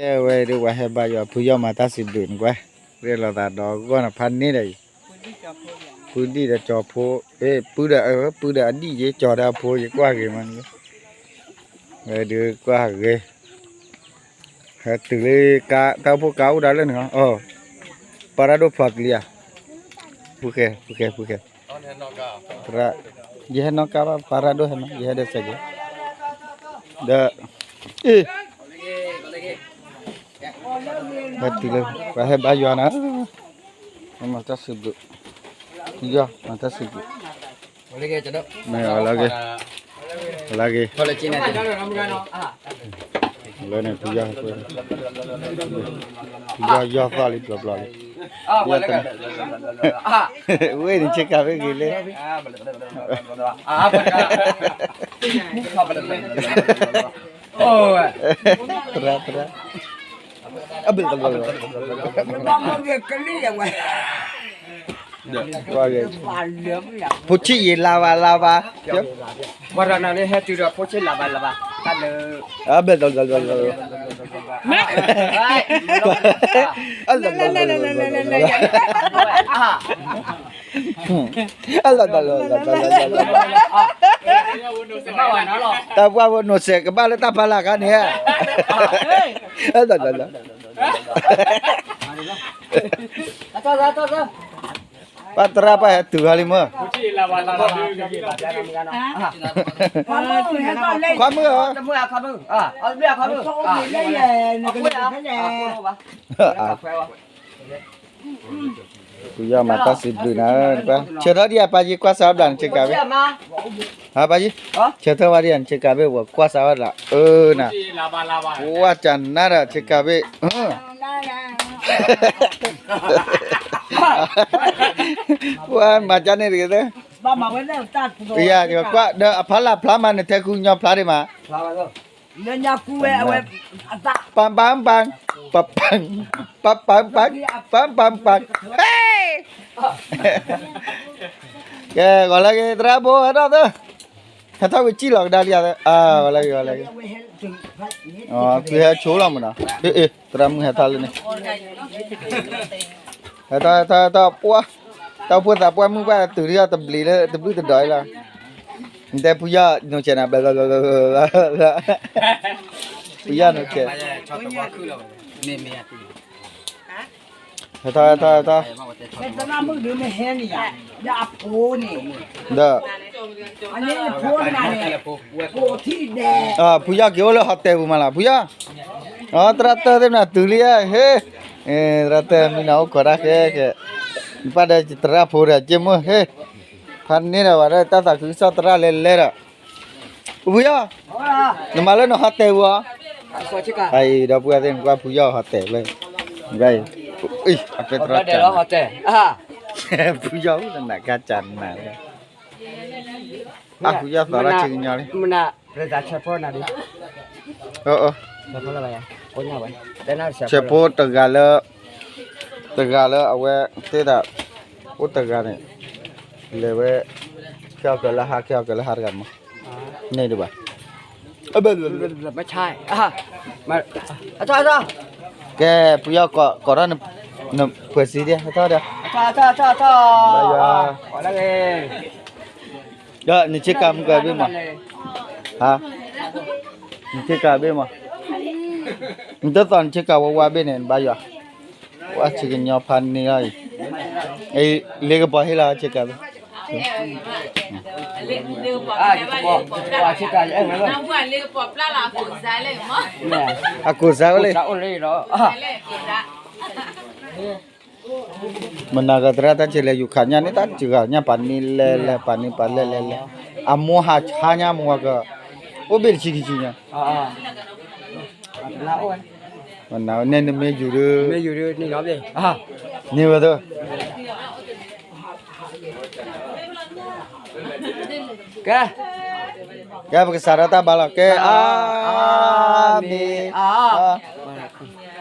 ကဲဝဲဒၣ် ပှၤဟဲဘါယွၤ ဖုယီၢ်မၤတၢ်စံးဘျုးနကွၢ်, ရဲၣ်လီၤသးဒီးဂီၢ်နဖးန့ၢ်ဒီးအံၤ, ဖုဒံၣ်ဒီးကၠီၤဖိ, အ့ ပုၢ်ဒီး ပုၢ်ဒီးအဒံၣ်ယ့ ကၠီၤဒီးအဖိ ယကွၢ်ဂ့ၤမးန့ၣ်, ဝဲဒၣ်ကွၢ်ဂ့ၤ, ဟဲတုၤလၢကါ တၢ်အိၣ်ဖှိၣ်ကါအိၣ်ဒၣ်လၢန့ၣ်, ပၤရၣ်ဒိၣ်ဖျိးတလံဧါ, ဖုဃဲ ဖုဃဲ ဖုဃဲ သရၣ်, ယဟဲနီၣ်ကါဘၣ် ပၤရၣ်ဒိၣ်ဟဲနီၣ် ယဟဲဒီးစဲးက့ၤ, ဒီး အ့ ဟဲတုၤလၢ ပှၤဟဲဘါယွၤနၤ, မၤတၢ်စံးဘျုး, ယီၢ်မၤတၢ်စံးဘျုး, မ့ၢ်အီၤလၢက့ၤ, လၢက့ၤ, လၢန့ၣ် ဖုယီၢ်, ဖုယီၢ်ယီၢ်သီၣ်လံပျီပျီလံ, ဝဲန့ၣ်ဆ့ကၤဘ့ၣ်ဂ့ၤလၢ သရၣ် သရၣ်, ဖိဆံးယံာ်လါဘၣ်လါဘၣ်, ပှၤဒီးနၤန့ၣ်ဟဲတုၤဒီးဖိဆံးလါဘၣ်လါဘၣ်, တၢ်လၢ တၢ်ပှၢ်ဖိနိးစဲးကဘၣ်လၢတၢ်ဖးလၢ်ခါန့ၣ်, ပၢ်သရၣ်ပၢ်ဟဲတုၤခါလံမ့ၢ်, ခွါမုၣ်ဧၢ, ဖုယီၢ်မၤတၢ်စံးဘျုးနၤ, ဆၢထၢၣ်ဒံးအပၢ်ယံၤ ကွၢ်စးဝဲဒၣ်နဆ့ကၤဘ့ၣ်, ပၢ်ယံၤ, ဆၢထၢၣ်ဝဲဒံးနဆ့ကၤဘ့ၣ် ပှၤကွၢ်စးဝဲဒၣ်, အၢနၤ, ကွၢ်စးနၤဒီးဆ့ကၤဘ့ၣ်, ပှၤမၤကန့ၣ်တဂ့ၤသၢ, ကွၢ်ဒီးအဖျါလၢ်ဖျါမး နထဲဃုညီဖျါဒံးမး ပၢ်ပၢ်ပၢ်, ပၢ်ပၢ်ပၢ်, ပၢ်ပၢ်ပၢ်, ပၢ်ပၢ်ပၢ်, ဟဲ, ကဲ ဂီၤလၢဂ့ၤ သရၣ်ဖိ ဟဲထီၣ်သၢ, ဟဲထီၣ်ဝံၤစံၣ်လီၤကဒါလံဧါ, ဂီၤလၢဂ့ၤ ဂီၤလၢဂ့ၤ, သုဟဲဆိလီၤမးနီၤ, အ့ သရၣ်မုၣ်ဟဲထီၣ်လၢန့ၣ် ဟဲထီၣ် ဟဲထီၣ် ဟဲထီၣ် ပှၢ်, တၢ်အိၣ်ဖှိၣ်သးပှၢ်မုၣ်ဘၣ် တုၤဒံးတဘျီလၢ တဘျုးတဒွးအံၤလီၤ, နတဲဖုယီၢ်နိဆဲးနၤ, ဖုယီၢ်နိဆဲး, ဟဲထီၣ် ဟဲထီၣ် ဟဲထီၣ်, ဒီး ဖုယီၢ်က့ၤအိၣ်လၢ hotel ပူၤမးလီၤ ဖုယီၢ်, သရၣ်တၢၢ်သ့ၣ်မနုၤတုၤလံဧါ, ဟ့, သရၣ်တၢၢ်မံနၤအိၣ်ခိးတၢ်ဃဲဃဲ, နပၢ်ဒီးသရၣ်ဖိဒီးက့ၢ်မုၢ်ဟ့, ဖးန့ၢ်ဒီးဝဲဒၣ်တၢ်သးခုကစီၣ်သရၣ်လဲၤလဲၤဒီး, ဖုယီၢ်, နမၤလၢန hotel ပူၤဧါ, အံၤဒီပုၢ်ဝဲၢ်သ့ၣ် နကွၢ်ဖုယီၢ် hotel ဖျၢၣ်, အကဲသရၣ်တၢၢ်, ဖုယီၢ်အိၣ်လၢနကါစၢ်နၤ, အဖုယီၢ်သီထီၣ်ဆံကညီလံ, ဆဲးဖိတဂၤလၢ, တဂၤလၢအဝဲသ့ၣ်ဒၣ်, အိၣ်တဂၤန့ၣ်, လဲၤဝဲ, ခဲအီၤကလၢဟါ ခဲအီၤကလၢဟါတဂၤမး, န့ၣ်ဒံးဘၣ် ကဲ ဖုယီၢ်ကိးထီၣ်နဖှဲးစံဒံး ဟဲထီၣ်ဒီး, ဒီးနဆ့ကၤမုၢ်ကဘ့ၣ်မး, ဟါ, နဆ့ကၤဘ့ၣ်မး, နတသီၣ်နဆ့ကၤဝဲဝါဘ့ၣ်န့ၣ် နဘါယွၤ, ဝဲဆံကညီဖးန့ၢ်လီၤအံၤ, လ့ကပီၤဟ့ၣ်လီၤဆ့ကၤဘ့ၣ် အကိၢ်စါဝဲလံ, မနၤကသရၣ်တၢ်ဆံးလဲၤယူၤခးညၣ်န့ၣ် တၢ်စှၤညၣ်ပာ်န့ၢ်လဲၤလဲၤ ပာ်န့ၢ်ပာ်လဲၤလဲၤလဲၤ, အမိၢ်ဟးဆါညါမ့ၢ်ဝဲက, အိၣ်ဘ့ၣ်တဆံခံဆံညါ မနၤန့ၣ်နမ့ၢ်ယူၤဒီး, န့ၢ်ဝဲသၢ, ကဲ, ကဲ ပကစးထီၣ်တၢ်ဘါလီၤ ကဲ, အၤမ့ၣ်,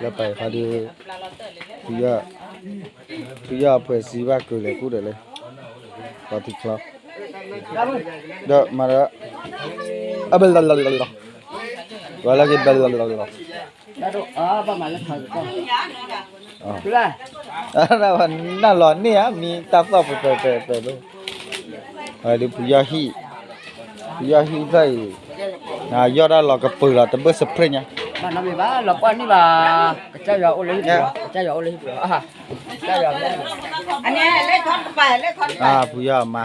လၢပာ်ဖးဒုး, ဖုယီၢ်, ဖုယီၢ်အဖှဲးစံဘၣ်ကလၢၤကူၣ်ဒီးလၢ, ပှၤထံချီ, ဒီးမၤဒီး, အဘၣ်လီၤလီၤလီၤလီၤ, ပှၤလၢကဘၣ်လီၤလီၤလီၤလီၤ တၢ်ဒိၣ်အါဘၣ်မးလၢထးကီၢ်, နၢ်လီၤန့ၢ်ဧါ မံတၢ်သီၣ်ပှဲၤပှဲၤပှဲၤပှဲၤဒိၣ်, ဒုးဖုယီၢ်ဟံၣ်, ဖုယီၢ်ဟံၣ်ဖျၢၣ်အံၤ, ယီၢ်ဒၣ်လီၤကပၢၤလီၤ တဘၣ်စပရ့ၣ်ညါ, ဘၣ်နီတမံၤဘၣ် လီၤပှၢ်န့ၣ်ဘၣ်, ကစၢ်ယွၤအိၣ်လၢဟံၣ်ပူၤ, ကစၢ်ယွၤအိၣ်လၢဟံၣ်ပူၤလီၤ, ကစၢ်ယွၤ ဖုယီၢ်မါ,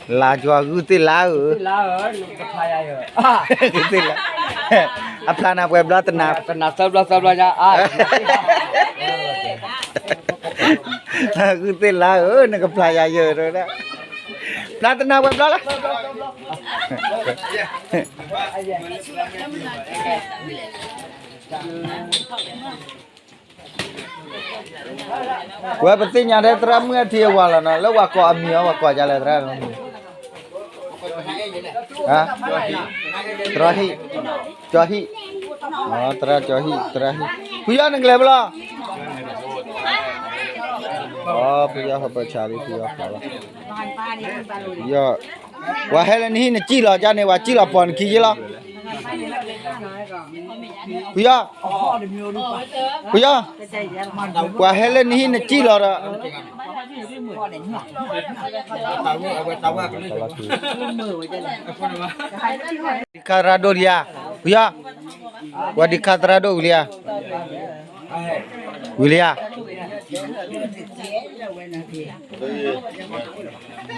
လါကီၤဂုၢ်သ့ၣ်လါဧၢ, ဂုၢ်သ့ၣ်လါ, အဖျါနၤပှဲၤဘျီတနၤ, တနၤသၢဘျီသၢဘျီညါ, ဂုၢ်သ့ၣ်လါဧၢ နကဖျါယၤယၢၢ်, ဖျါတနၤပှဲၤဘျီလီၤ, ဝဲပသ့ၣ်ညါထဲသရၣ်မုၣ်အထံအဝၤလီၤနီၤ လၢဝၤကိးအမံၤအီၤ ဝၤကိးဒ်လဲၣ်သရၣ်, သရၣ်ဟံၣ်, ကၠီဟံၣ်, သရၣ်ကၠီဟံၣ် သရၣ်ဟံၣ်, ဖုယီၢ်နကလဲၤဖဲလဲၣ်, ဖုယီၢ်ဟီၣ်ပၢဆးလံ ဖုယီၢ်ဖးလီၤ, ဖုယီၢ်, ဝၤဟဲလၢနဟံၣ်နစံၣ်လီၤကန့ၣ် ဝၤစံၣ်လီၤပိာ်နခံယ့လီၤ ဖုယီၢ်, ဖုယီၢ်, ပှၤဟဲလၢနဟံၣ်နစံၣ်လီၤဒီး, ဒံခါသရၣ်ဒိၣ်လံဧါ, ဖုယီၢ်, ပှၤဒံခါသရၣ်ဒိၣ်ဝံၤလံဧါ, ဝံၤလံဧါ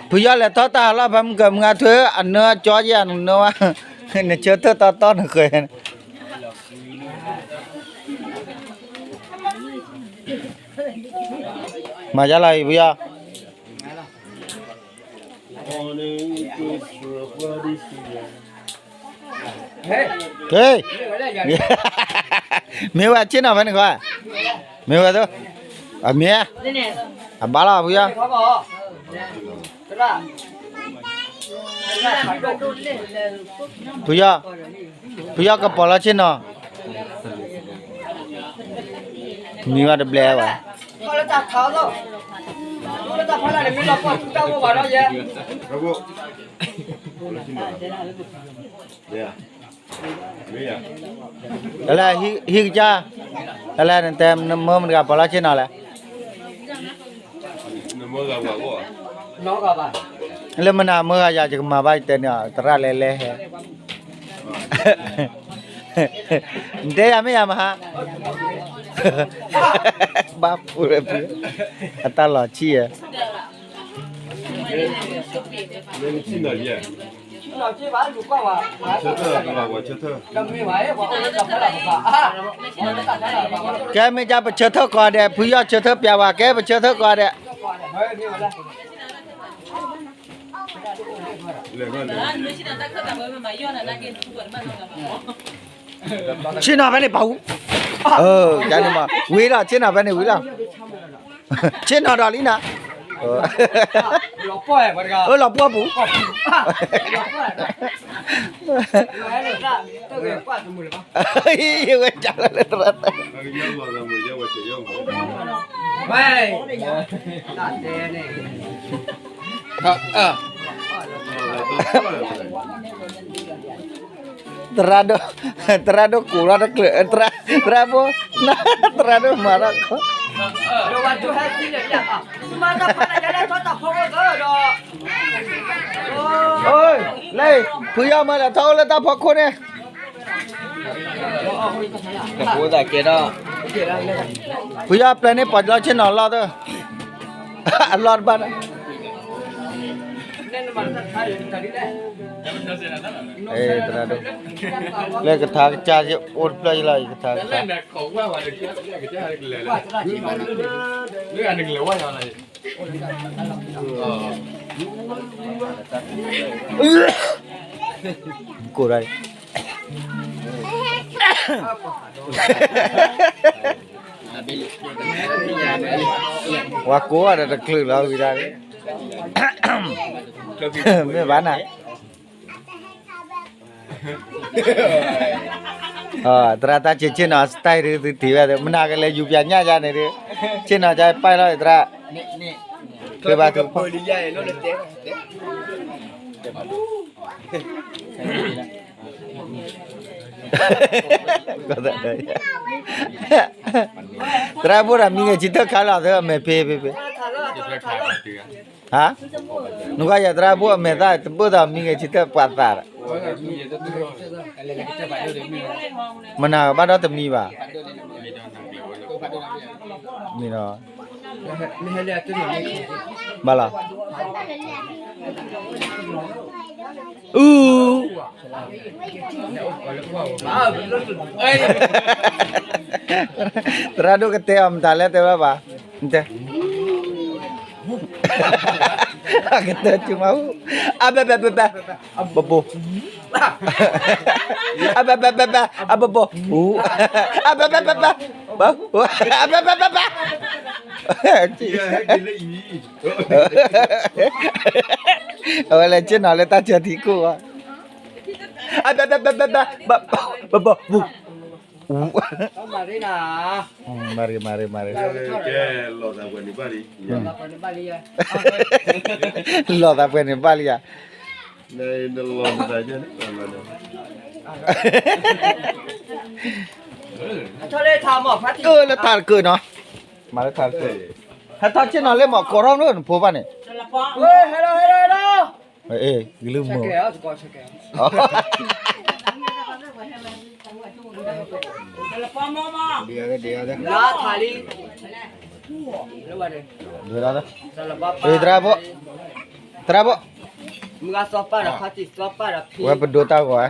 ဖုယီၢ်လဲၤထီၣ်တၢ်ဟးလီၢ်ဖဲမုၢ်ကၢၤမုၢ်ဂၤ ထွဲအနၢကၠီယဲၢ်နနၢဝဲ, နဆၢထၢၣ်တီတီနဃၢၤ, မၤယါလီၤအံၤဖုယီၢ်, ဟ့ၣ်, မ့ၢ်ဝဲဆ့ၣ်နီၤဖဲန့ၣ်ဃီ, မ့ၢ်ဝဲသိး, အမ့ၢ်, အဘၣ်လီၤဖုယီၢ်, ဖုယီၢ်, ဖုယီၢ်ကပီၤလီၤဆ့ၣ်နီၤ, မံဘၣ်တဘျဲဘၣ်, တလဲၤဟံၣ်ကစၢ်, တလဲၤနတဲမၢမတဂၤပီၤလီၤဆ့ၣ်နီၤလဲၣ်, လၢမနၤမၢဂၤယၤယကမၤဘၣ်ယတဲန့ၣ် သရၣ်လဲၤလဲၤဟဲ နတဲယၤမ့ၢ်ယၤမဟါ, ဘၣ်ပူၤလၢပူၤ, အတၢ်လီၤဆံၣ်ဧါ, ကဲမ့ၢ်ကၢ်ပဆၢထၢၣ်ကိးဂၤဒဲး ဖုယီၢ်ဆၢထၢၣ်ပျးဝဲ ကဲပဆၢထၢၣ်ကိးဂၤဒဲး ဆ့ၣ်နီၤဖဲန့ၣ်ပှၤဟူ, ကန့ၣ်မး ဝံၤလီၤ ဆ့ၣ်နီၤဖဲန့ၣ်ဝံၤလီၤ, ဆ့ၣ်နီၤဒီးလံနၤ, အၢ လီၤပှီၢ်ပူၤ, ဝဲကလၢသရၣ်တၢ် သရၣ်ဒိၣ်, သရၣ်ဒိၣ်ကူးထီၣ်တချုး, သရၣ်ဖိ, သရၣ်ဒိၣ်မၤထီၣ်ကီး, လၢ ဖုယီၢ်မၤလဲၤထီၣ်အိၣ်လၢတၢ်ဖီခိၣ်န့ၣ်, ဖုယီၢ်ပျဲန့ၣ်ပှၤလီၢ်ဆ့ၣ်နီၤလီၢ်သၢ အလီၢ်တဘၣ်န့ၣ်, သရၣ်ဒိၣ်, လၢကထါကစၢ်အိၣ်တဖျၢၣ်ယလီၤ ယကထါကစၢ်, ကိးဒၣ်, ဝါကိးဂၤဒီးတချုးလီၤဝံၤဒၣ်, မ့ၢ်ဘၣ်နၤ သရၣ်တၢ်ဆ့ၣ်ဆ့ၣ်နီၤ style ဒုးသုထံၣ်ဝဲ မနၤကလဲၤယူၤပျးညၣ်ယါန့ၣ်ဒုး, ဆ့ၣ်နီၤကပာ်လီၤသရၣ်, ချုးဘၣ်သုကဖီၣ် သရၣ်ဘိၣ်ဒီးမံဂဲၤဆံတၢၢ်ခါလီၤ သၢအမဲာ်ဖ့ဖ့ဖ့, ဟါ, နကွၢ်ယၤသရၣ်ဘိၣ်အမဲာ်သၣ်တဘိၣ်ဒီးမံဂဲၤဆံတၢၢ်ပှၤသးဒီး မနၤဘၣ်ဒီးတမံဘၣ်. မ့ၢ်ဒီး ဘၣ်လီၤ. အူ သရၣ်ဒိၣ်ကတဲအီၤမတၤလဲၣ်တဲဘၣ်ဘၣ်. တဲ ကတဲကျူမးဟူ အဘဲဘဲဘဲဘဲ ဘဘိ အဘဲဘဲဘဲဘဲ အဘဘိ ဟူ အဘဲဘဲဘဲဘဲ ဘဘိ အဘဲဘဲဘဲဘဲ အဝဲလဲၤက့ၤနီၤလၢတၢ်ဆၢထံခိၣ်အီၤ အဘဲဘဲဘဲဘဲဘဲ ဘဘိ ဟူ မၤရံ မၤရံ မၤရံ လီၤသးပှဲၤန့ၣ်ဘၣ်လံယၤ လီၤသးပှဲၤန့ၣ်ဘၣ်လံယၤ လၢတၢ်တကၢၢ်နီၤ မၤလၢတၢ်တကၢၢ် ဟဲထီၣ်ဆ့ၣ်နီၤလၢမီၢ်ကိးထီၣ်နအိၣ်နဖိဘၣ်န့ၣ် ဟဲထီၣ် ဟဲထီၣ် ဟဲထီၣ် အ့ၣ် ဂလုၢ်မုၢ် လါထါလံ ဒ်လီၤ အ့ၣ် သရၣ်ဘိၣ် သရၣ်ဘိၣ် မုၢ်ဂၤစီၤပၢ်ဒီးဖါတံၢ်စီၤပၢ်ဒီးဖံ ဝဲပဒိတၢ်ဂီၤဧါ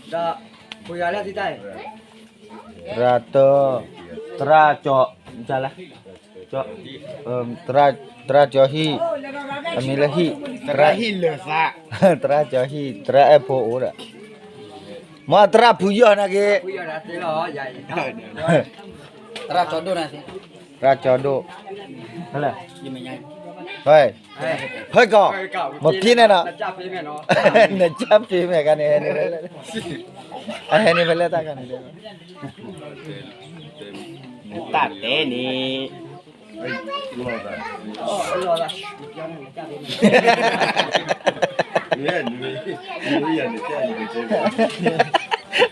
ဒီး ပယီၤလၢသံတၢ်အံၤ သရၣ်တၢ သရၣ်ကၠီ ကၠီလဲၣ် ကၠီ သရၣ်ကၠီဟံၣ် အမံၤလၢဟံၣ် သရၣ်ဟံၣ်လၢာ်သး သရၣ်ကၠီဟံၣ် သရၣ်အဲၣ်ဖိအိၣ်ဒီး မ့ၢ်သရၣ်ဖုယီၢ်နာ်က့ သရၣ်ကၠီဒိၣ် ဟဲလၢ ဟဲကီး မ့ၢ်ဖံန့ၣ်နီၤ နကၢ်ဖံမဲာ်ခါန့ၣ် ဟဲန့ၣ်ဖဲလဲၣ် အဟဲန့ၣ်ဖဲလဲၣ်တၢ်ခါန့ၣ် တၢ်တဲန့ၣ်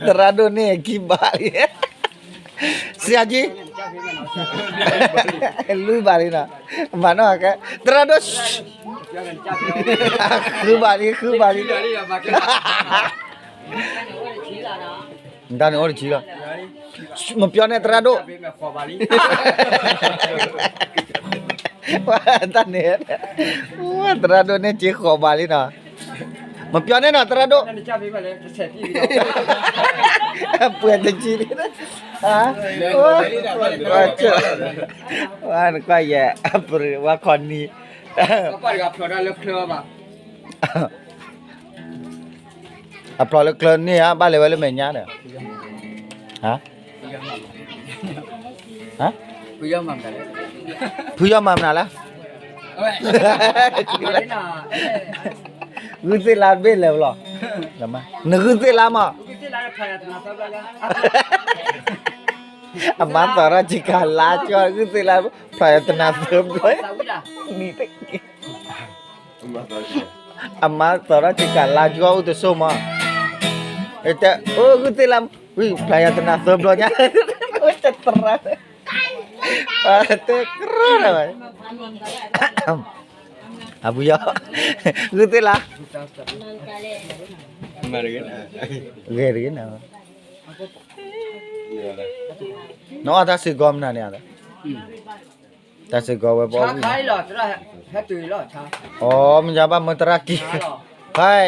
သရၣ်ဒိၣ်န့ၣ်ခံဘးလံ ဆရာကြီး လူဘၣ်လံနီၤ မၤနီၢ်ကဲ သရၣ်ဒိၣ် ဃုဘၣ်လံ ဃုဘၣ်လံ တၢ်န့ၣ်အိၣ်တဆံလီၤ မပြောနဲ့ သရၣ်ဒိၣ် တၢ်န့ၣ် သရၣ်ဒိၣ်န့ၣ်က့ဃိးဘၣ်လံနီၤ မပြောနဲ့နီၤ သရၣ်ဒိၣ် ပှဲၤတဆံလံ နကွၢ်ယဲ ဝါခီနံၤ အဖျိလၢချၢန့ၣ်ဧါ ဘၣ်လဲၤဝဲလၢမဲာ်ညါဒီး ဟါ ဟါ ဖုယီၢ်မၤမနုၤလဲၣ် ဂုၢ်သ့ၣ်လါတဘ့ၣ်လဲၤဘၣ်လီၤ နဂုၢ်သ့ၣ်လါမး အမါသီထီၣ်ဆံးကၤလါကၠီ ဂုၢ်သ့ၣ်လါ ဖျါယတနၤသၢဘျီ အမါသီထီၣ်ဆံးကၤလါကၠီအိၣ်တစိၢ်မး တဲ အိၣ်ဂုၢ်သ့ၣ်လါ ဝံၤဖျါယတနၤသၢဘျီညါ အိၣ်တတရၢ တဲကြၢးဝဲ အပူၤယီၤ ဂုၢ်သ့ၣ်လါ ဂ့ၤတဂ့ၤနၤ နအီၣ်တၢ်စ့ၢ်ကီးမနုၤန့ၣ် တၢ်စ့ၢ်ကီးဝဲပအီၣ်ဝံၣ် အိ မ့ၢ်ညါဘၣ်မၢသရၣ်ကံ ဟဲ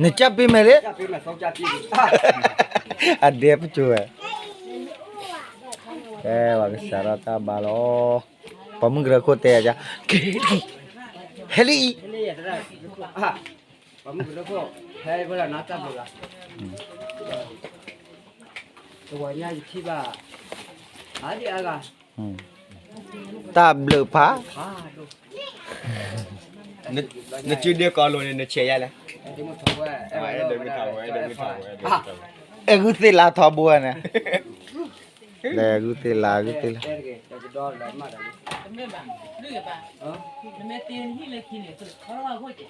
နကၢ်ပ့ၤမဲာ်လံ အဒဲပစိၤဝဲ ကဲ ပှၤကစးထီၣ်တၢ်ဘါလီၤ ပှၤမုၢ်ကရၢခိၣ်တဲယၤ ဟဲလံ ဟဲလံ တဝီညါယထံၣ်ဘၣ် အါဒံအါဂၤ တၢ်ဘျုးဖး နစုဒုးကီးလိာ်န့ၣ် နဆဲးယါလဲၣ် အဲၣ်ဂုၢ်သ့ၣ်လါထီဘိန့ၣ် လဲၤဂုၢ်သ့ၣ်လါ ဂုၢ်သ့ၣ်လါ တမ့ၢ်ဘၣ် နမ့ၢ်တ့နဟံၣ်လၢခံန့ၣ် ခီထီၣ်ဘၣ်ခိၣ်ကဲ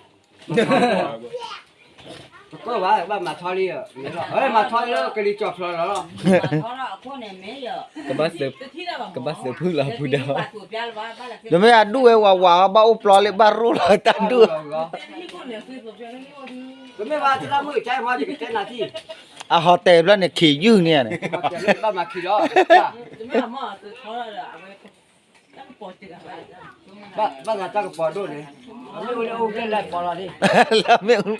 တကၢၢ်ဘၣ် ဘၣ်မၤထီလံ, မၤထီလၢကလံၤကၠီၣ်ဖျိးလီၤလီၤ, ကဘၣ်သုးဖုလီၤဖုဒီး, တမ့ၢ်အဒူၣ်ဝဲဝးဝး ဘၣ်အိၣ်ပျီလၢဘၣ်ရိၣ်လီၤတၢ်ဒူၣ်, တမ့ၢ်ဘၣ်တၢ်မုၢ်ကဲမီၢ်ယကတဲနၤထံၣ်, အဟီတဲာ်ဘျီန့ၣ် ခံးယုၢ်န့ၣ်န့ၣ်, ဘၣ်မၤခံလီၤ, ဘၣ်သးတၢ်ကပီၤဒိၣ်န့ၣ်, မ့ၣ်အူလၢအိၣ်ဖျဲၣ်လၢပီၤလီၤန့ၣ်, လၢမ့ၣ်အူ,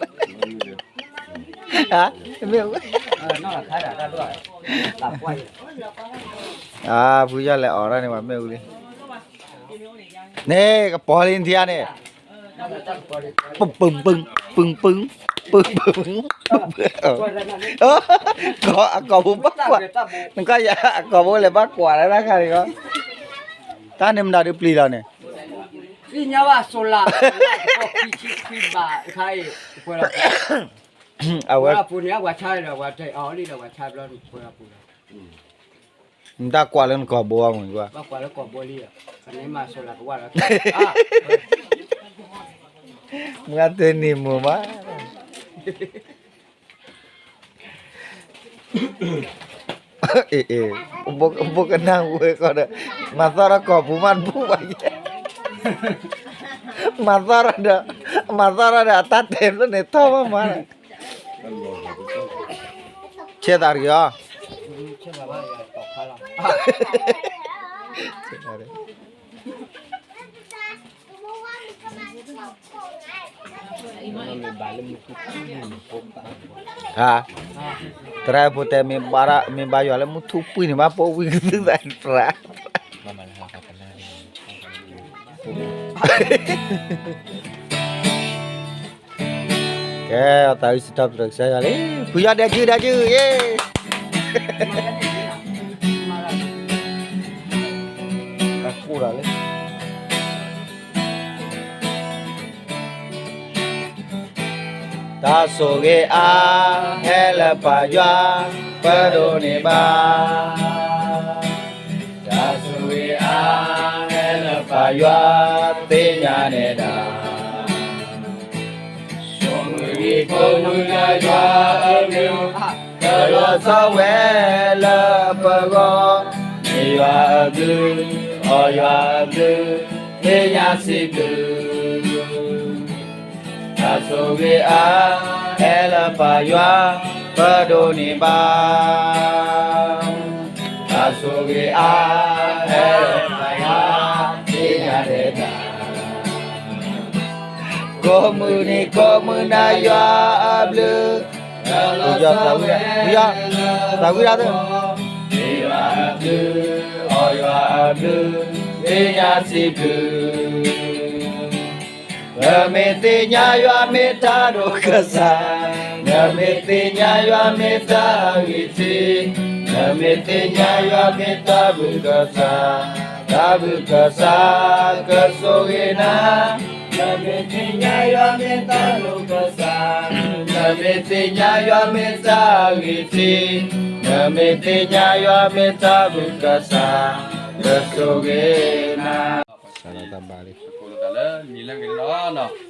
မ့ၣ်အူ, အါ ဖုယီၢ်လဲၤအီၣ်ဒၣ်န့ၣ် ပှၤမ့ၣ်အူလံ, န့ၣ်ကပီၤလံနထံၣ်ဧါန့ၣ်, ပူၤပူၤပူၤပူၤပူၤပူၤပူၤ, အကိာ်ပူၤဘၣ်ကွၢ်, နကွၢ်ယၤအကိာ်ပူၤလဲၤဘၣ်ကွၢ်လၢတၢ်ခါန့ၣ်, တၢ်န့ၣ်မတၤဒုးပျံၤလီၤန့ၣ်, သ့ၣ်ညါဘၣ် solar, ခံဆံခွံဘးတခါအံၤ, အဝဲပူၤန့ၣ် အဝဲဆါဒီး အဝဲတဲအီၤလံဒီး အဝဲဆါဘျီန့ၣ် ပှဲၤပူၤလီၤ, နတၢ်ကွၢ်လၢနကိာ်ဘိအမုၢ်ကွၢ်, ဘၣ်ကွၢ်လၢကိာ်ဘိလံ, အန့ၣ်မၤ solar ကဝၢ်လီၤ, မုၢ်အတနံၤမုၢ်ဘၣ် အ့ ဘိကနၣ်ဝဲဃီဒီး, မၤသီၣ်ထီၣ်ကိာ်ပူၤမးတဘူၣ်ဘၣ်ယဲ, မၤသီၣ်ထီၣ်ဒီး, မၤသီၣ်ထီၣ်ဒီး အတၢ်တဲဖျၢၣ်န့ၣ်ထီၣ်ဘၣ်မး, ဆဲးသးတဂ့ၤအီၤ သရၣ်ဖိတဲ မ့ၢ်ဘါယွၤလၢ မုၢ်ထူၣ်ပှံၢ်န့ၣ် ဘၣ်ပိာ်ဝံၤကသုၣ်သးတြၢ်, ကဲ အသးဝံၣ်စံးထီၣ်ပတြၢၤကစၢ်ယွၤလံ, ဖုယီၢ်ဒဲကၠူၣ်ဒဲကၠူၣ် ယ့ၣ် တၢ်ကိၢ်တၢ်လၢ တၢ်ဆိၣ်ဂ့ၤအါ ဟဲလၢပၢ်ယွၤ ပဒိးန့ၢ်ဘၣ်, တၢ်ဆိၣ်ဂ့ၤအါ ဟဲလၢပၢ်ယွၤ သ့ၣ်ညါနဲဒၣ်, ဆိမိၣ်ဂံၢ်ကိးမုၢ်နၤယွၤအဘျုး, ကလီၤဆီဝဲလၢပဂီၢ်, မ့ၢ်ယွၤအဘျုး, အီယွၤအဘျုး, သ့ၣ်ညါစံးဘျုး တၢ်ဆိၣ်ဂ့ၤအါ ဟဲလၢပၢ်ယွၤ ပဒိးန့ၢ်ဘၣ်, တၢ်ဆိၣ်ဂ့ၤအါ ဟဲလၢပၢ်ယွၤ သ့ၣ်ညါနဲဒၣ်, ကိးမုၢ်နံၤကိးမုၢ်နၤ ယွၤအဘျုး, ယွၤသးဝံၣ်ဒၣ်, ယွၤသးဝံၣ်ဒၣ်သၢ, မ့ၢ်ယွၤအဘျုး, အီယွၤအဘျုး, သ့ၣ်ညါစံးဘျုး နမ့ၢ်သ့ၣ်ညါယွၤမ့ၢ်တၢ်ဒိၣ်ကစၢ်, နမ့ၢ်သ့ၣ်ညါယွၤမ့ၢ်တၢ်ဂ့ၤထံး, နမ့ၢ်သ့ၣ်ညါယွၤမ့ၢ်တၢ်ဘျုးကစၢ်, တၢ်ဘျုးကစၢ်ကဆိၣ်ဂ့ၤနၤ, နမ့ၢ်သ့ၣ်ညါယွၤမ့ၢ်တၢ်ဒိၣ်ကစၢ်, နမ့ၢ်သ့ၣ်ညါယွၤမ့ၢ်တၢ်ဂ့ၤထံး, နမ့ၢ်သ့ၣ်ညါယွၤမ့ၢ်တၢ်ဘျုးကစၢ်, ကဆိၣ်ဂ့ၤနၤ စးထီၣ်တၢ်ဘါလံ, လၢဂ့ၤ,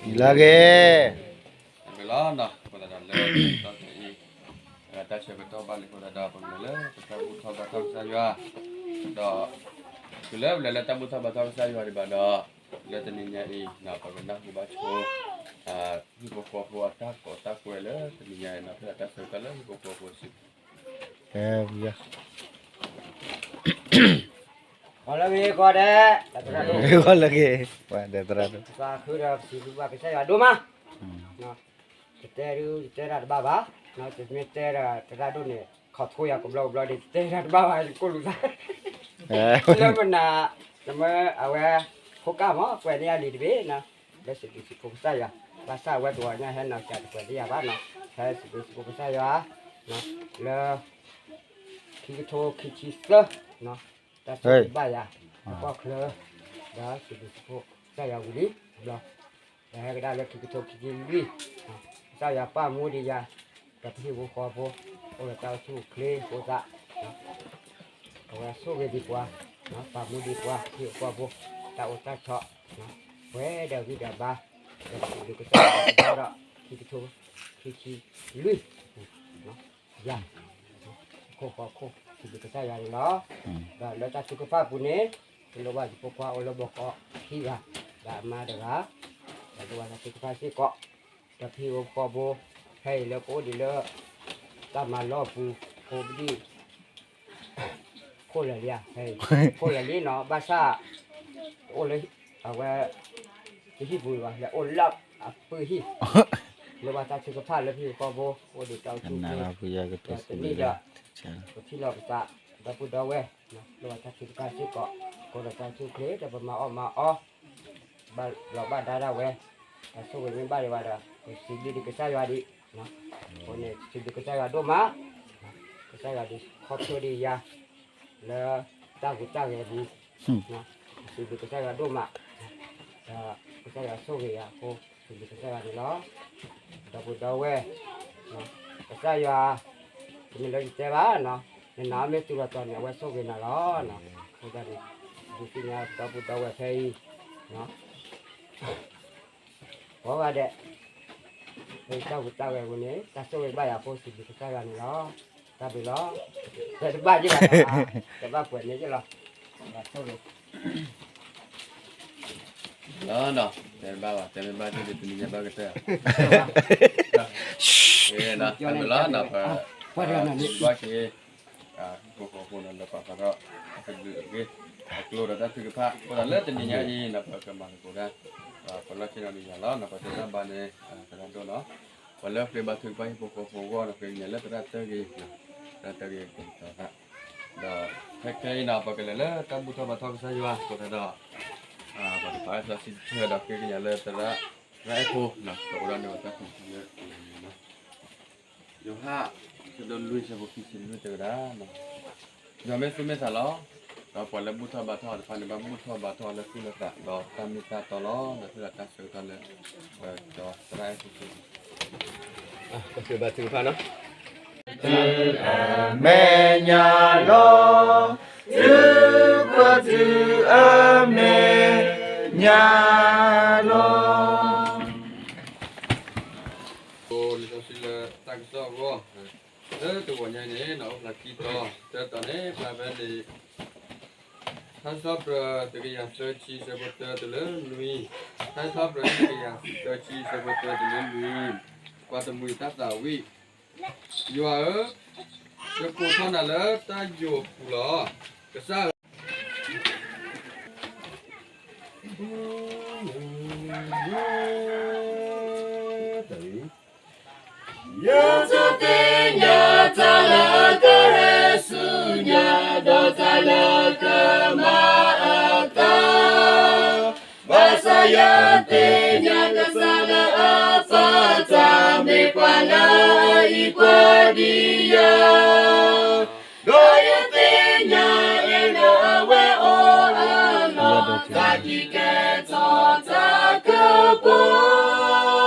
လၢဂ့ၤ, လၢဂ့ၤလီၤနီၤ, အဃိသတးဒီးလၢတၢ်ဆၢကတီၢ်အံၤ, တၢ်ဆၢကတီၢ်ဘၣ်လံအဃိသတးဒီး ပကလဲၤလၢပတၢ်ဘူၣ်ထီၣ်ဘါထီၣ်ကစၢ်ယွၤ, ဒီး တုၤလၢပလဲၤလၢတၢ်ဘူၣ်ထီၣ်ဘါထီၣ်ကစၢ်ယွၤဒံးဘၣ်ဒီး, လၢတနံၤညါအံၤ ပကနၢ်ဟူဘၣ်ဆိ ဟံၣ်ဖိဃီဖိအတၢ်ကိးတၢ်ကွဲလၢတနံၤညါအံၤ ဖဲတၢ်ဆၢကတီၢ်လၢဟံၣ်ဖိဃီဖိအစုပူၤ ကဲ, ဂီၤလၢဂ့ၤ ကိးဂၤဒဲး, ဂီၤလၢဂ့ၤ, သရၣ်ဒိၣ်, သးခုဒီးပစံးဘျုးဘၣ်ကစၢ်ယွၤဒိၣ်မး, ယတဲဒုး ယတဲတၢ်တဘၣ်ဘၣ်, တမ့ၢ်တဲဒီးသရၣ်ဒိၣ်န့ၣ် ခီၣ်ထိယၤကဘျီကဘျီဒီး ယတဲတၢ်တဘၣ်ဘၣ် ယကိၢ်လူၤသး, လၢမနၤ, နမ့ၢ်အဝဲ ဖိကၣ်မး ကွဲးန့ၢ်ယၤလံာ်တဘ့ၣ်နီၤ, လၢစံးဘျုးစံးဖှိၣ်ကစၢ်ယွၤ, ဘၣ်ဆၣ်အဝဲတဂီၤညါဟဲနီၤစံးတကွဲးလၢယၤဘၣ်နီၤ, ဖဲစံးဘျုးစံးဖှိၣ်ကစၢ်ယွၤ, လၢ ခံကထိခံဆံသၢ, တၢ်ဆိၣ်ဂ့ၤဘၣ်ယၤ, ပီၣ်ချၢ, ဒီးစံးဘျုးစံးဖှိၣ်ကစၢ်ယွၤဝံၤလံ, ဘျီ ပဟဲကဒါလၢခံကထိခံဆံလွံၢ်, ကစၢ်ယွၤပာ်မူဒံးယၤ, ဒီးပဟံၣ်ဖိဃီဖိ, အိၣ်ဒီးတၢ်အိၣ်ဆူၣ်အိၣ်ချ့အဃိသတး, အဝဲဆိၣ်ဂ့ၤဒံးပှၤ, ပာ်မူဒံးပှၤ ဟံၣ်ဖိဃီဖိ, တၢ်အိၣ်တၢ်ဆိး, ပှဲၤဒီးဂံၢ်ဒီးဘါ, ဒီးပစံးဘျုးကစၢ်ယွၤဒီး ခံကထိ ခံဆံလွံၢ်, ယၤ, ခိၣ်ဃီခိၣ် စံးဘျုးကစၢ်ယွၤန့ၣ်လီၤ. ဒီးလၢတၢ်ထုကဖၣ်ပူၤန့ၣ် ပလိၣ်ဘၣ်ယဖိခွါအိၣ်လၢဘီကီးခံဂၤ, ဒီးအမါတဂၤ, ဒီးလိၣ်ဘၣ်တၢ်ထုကဖၣ်စ့ၢ်ကီး, ဒီးဖံဖိဃီဖိ ဖဲအံၤလၢပအိၣ်ဒံးလၢ တၢ်မၤလီၢ်ပူၤ ဖိပဒံၣ် ခိၣ်လၢာ်လံဧါ, ခိၣ်လၢာ်လံနီၤ, ဘၣ်ဆၣ် အိၣ်လၢ အဝဲ တဟံၣ်ပူၤဘၣ်, လဲၤအိၣ်လၢအပုၢ်ဟံၣ်, လိၣ်ဘၣ်တၢ်ထုကဖၣ်လၢဖံဖိဃီဖိ အိၣ်ဒံးတၢ်အိၣ်ဆူၣ်အိၣ်ချ့, ဒီးတနံၣ်ဒီး ပထံၣ်လိာ်ပသး ဒီပုၢ်ဒီဝဲၢ်, လိၣ်ဘၣ်တၢ်ထုကဖၣ်စ့ၢ်ကီး, ကိးဒီးတၢ်အိၣ်ဆူၣ်အိၣ်ချ့ ဒီးပမၤအီၣ်မၤအီ ဘၣ်လီၤဘၣ်ဒါဒၣ်ဝဲ, တၢ်ဆိၣ်ဂ့ၤမ့ၢ်ဘၣ်ဒံးဘၣ်ဒီး ပစံးဘျုးဒံးကစၢ်ယွၤဒံး, အဃိန့ၣ် စံးဘျုးကစၢ်ယွၤဒိၣ်မး, ကစၢ်ယွၤဒုးခီဖျိဒံးယၤ လၢတၢ်ဟူးတၢ်ဂဲၤပူၤ, စံးဘျုးကစၢ်ယွၤဒိၣ်မး, ဒီးကစၢ်ယွၤဆိၣ်ဂ့ၤယၤအဃိ စံးဘျုးကစၢ်ယွၤန့ၣ်လီၤ. ဒီပုၢ်ဒီဝဲၢ်, ကစၢ်ယွၤ တမ့ၢ်လၢယတဲဘၣ်နီၤ, နနာ်အီၤမ့ၢ်တုၤလီၤတီၤန့ၣ် အဝဲဆိၣ်ဂ့ၤနၤလီၤ. အဃိသတးန့ၣ် ဒုးသ့ၣ်ညါဒီပုၢ်ဒီဝဲၢ်ဖဲအံၤ, ကိးဂၤဒဲး, လၢတၢ်ဟူးတၢ်ဂဲၤပူၤန့ၣ် တၢ်ဆိၣ်ဂ့ၤဘၣ်ယၤအဃိ စံးဘျုးကစၢ်ယွၤန့ၣ်လီၤ. တၢ်ဘျုးလီၤ. တဲတဘၣ်ယ့ၢ်ဘၣ်, တဘၣ်ပှဲၤန့ၣ်ယ့ၢ်လီၤ. လီၤနီၤ, တဲတဘၣ်ဘၣ်, တဲမ့ၢ်ဘၣ်ဒ်န့ၣ် တနံၤညါဘၣ်ကတၢၢ်, တၢ်ဘျုးလီၤနီၤ, ပ ဘၣ်က့ၤ ဟံၣ်ဖိဃီဖိန့ၣ် လၢပာ်ဖျါထီၣ် အကလုာ်အဂ့ၢ် အကျိၤဒီးတၢ်ထုကဖၣ် အဃိသတးလၢတနံၤညါအံၤန့ၣ် ပကမၤသကိးတၢ် ပလီၢ်ဆ့ၣ်နီၤန့ၣ်ယၤလီၤနီၤ, ပတဲတၢ်ဘါန့ၣ် သရၣ်ဒိၣ်နီၤ, ပှၤလၢဃ့ဘါထုကဖၣ်ဟံၣ်ဖိဃီဖိအဂီၢ်န့ၣ် ဃ့ကညးလၢသရၣ်တၢၢ်ဂ့ၤ, သရၣ်တၢၢ်ဂ့ၤကတီၤသး, ဒီးခဲခဲအံၤနီၤ ပကလဲၤလၢတၢ်ဘူၣ်ထီၣ်ဘါထီၣ်ကစၢ်ယွၤအဃိသတးဒီး ပကပာ်လၢသရၣ်စံးဆၢဒီးဃ့ကညးလၢသရၣ် သရၣ်အဲၣ်ဖိ ကအိၣ်ဒီးန့ၢ်ဝဲတၢ်ကူၣ်သ့လၢ ယိၤဟၣ် ဆၢဒိၣ်လွံၢ် ဆၢဖိခံဆံလွံၢ်တဲဝဲဒၣ်, ယွၤမ့ၢ်သူၣ်မ့ၢ်သးလီၤ. ဒီးပှၤလၢဘူၣ်ထီၣ်ဘါထီၣ်အီၤတဖၣ်န့ၣ် ဘၣ်ဘူၣ်ထီၣ်ဘါထီၣ်အီၤလၢသူၣ်လၢသး ဒီးတၢ်မ့ၢ်တၢ်တီလီၤ. ဒီးသုဒီးတၢ်ဆၢကတီၢ်လၢ ပကၠီသရၣ်အဲၣ်ဖိ တၢ်ဘါထုကဖၣ်နီၤ, တုၤအမဲာ်ညါလီၤ, တုၤပတုၤအမဲာ်ညါလီၤ. လံာ်စီဆှံလၢတၢ်ကစီၣ်အဂီၢ်, လၢတဂီၤညါအံၤန့ၣ် အိၣ်ဖျါခံတီၤ, တၢတီၤန့ၣ် ဖျါဖဲလံာ် ထါစံးထီၣ်ပတြၢၤ တကယၤသၢဆံ ဆၢဖိတၢတုၤလၢနွံ, ထါစံးထီၣ်ပတြၢၤ တကယၤသၢဆံ ဆၢဖိတၢတုၤလၢနွံ, ပှၤတမှံၤတၢ်သးဝံၣ်, ယွၤဧၢ, ယကိးထီၣ်နၤလၢတၢ်ယိာ်ပူၤလီၤ. ကစၢ်ဧၢ, ယဆိသ့ၣ်ညါတၢ်လၢကဟဲဆူညါ, ဒီးတၢ်လၢကမၤအသး, ဘၣ်ဆၣ်ယသ့ၣ်ညါကစၢ်လၢအပၢ်တၢ် မ့ၢ်ပှၤလၢအအံးကွၢ်ဒံးယၤ, ဒီးယသ့ၣ်ညါလၢအဝဲအိၣ်အလီၢ် တၢ်ကံၢ်ကဲထီၣ်တၢ်ကပီၤ,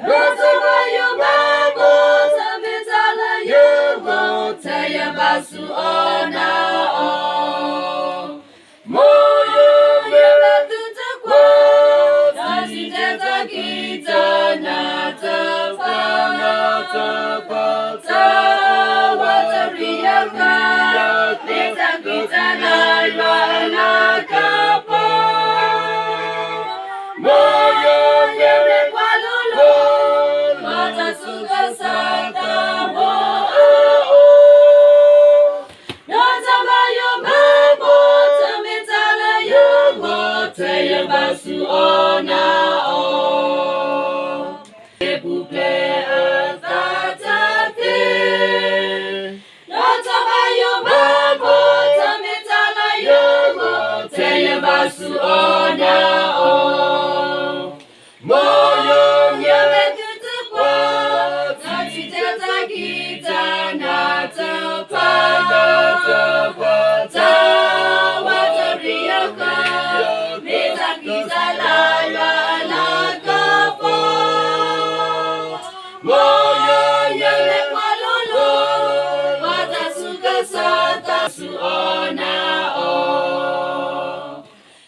ဒီးတၢ်ဘၣ်ယိၣ်ဘၣ်ဘီ တၢ်မ့ၢ်တၢ်လၢယဂီၢ် ထဲယဘၣ်ဆူအီၤနာ်အီၤ, မ်ယွၤမ့ၢ်ဝဲသုတကွၢ်, တၢ်စံၣ်တဲၤတၢ်ခံးတၢ်နၤတဖၣ်, တၢ်အဝးတရံးယၤဃၤ, မ့ၢ်တၢ်ဃံတၢ်လၤယွၤအလၤကပီၤ, မ်ယွၤမ့ၢ်ဝဲကွၢ်လိလိ, မၤတၢ်ဆူကစၢ်သးဘီအအိၣ်, ဒီးတၢ်ဘၣ်ယိၣ်ဘၣ်ဘီ တၢ်မ့ၢ်တၢ်လၢယဂီၢ် ထဲယဘၣ်ဆူအီၤနာ်အီၤ, ယပူၤဖျဲးအသးတသ့, ဒီးတၢ်ဘၣ်ယိၣ်ဘၣ်ဘီ တၢ်မ့ၢ်တၢ်လၢယဂီၢ် ထဲယဘၣ်ဆူအီၤနာ်အီၤ, မ်ယွၤမ့ၢ်ဝဲသုတကွၢ်, တၢ်စံၣ်တဲၤတၢ်ခံးတၢ်နၤတဖၣ်, တၢ်အဝးတရံးယၤဃၤ, မ့ၢ်တၢ်ဃံတၢ်လၤယွၤအလၤကပီၤ, မ်ယွၤမ့ၢ်ဝဲကွၢ်လိလိ, မၤတၢ်ဆူကစၢ်သးဘီအအိၣ်, ဆူအီၤနာ်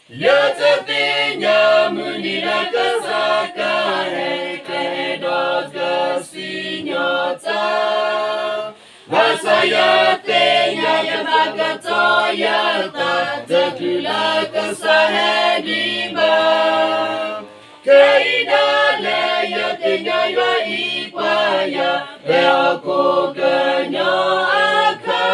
အီၤ, ယတသ့ၣ်ညါမုၢ်နံၤလၢကစၢ်ကဟဲ ကဟဲဒီးကစံၣ်ညီၣ်တၢ်, ဘၣ်ဆၣ်ယသ့ၣ်ညါယသးကတီၢ်ယသး တချုးလၢကစၢ်ဟဲဒံးဘၣ်. ခဲအံၤဒၣ်လဲာ်ယသ့ၣ်ညါယွၤအံၤကွၢ်ယၤ ဖဲဟီၣ်ခိၣ်ကညီအခါ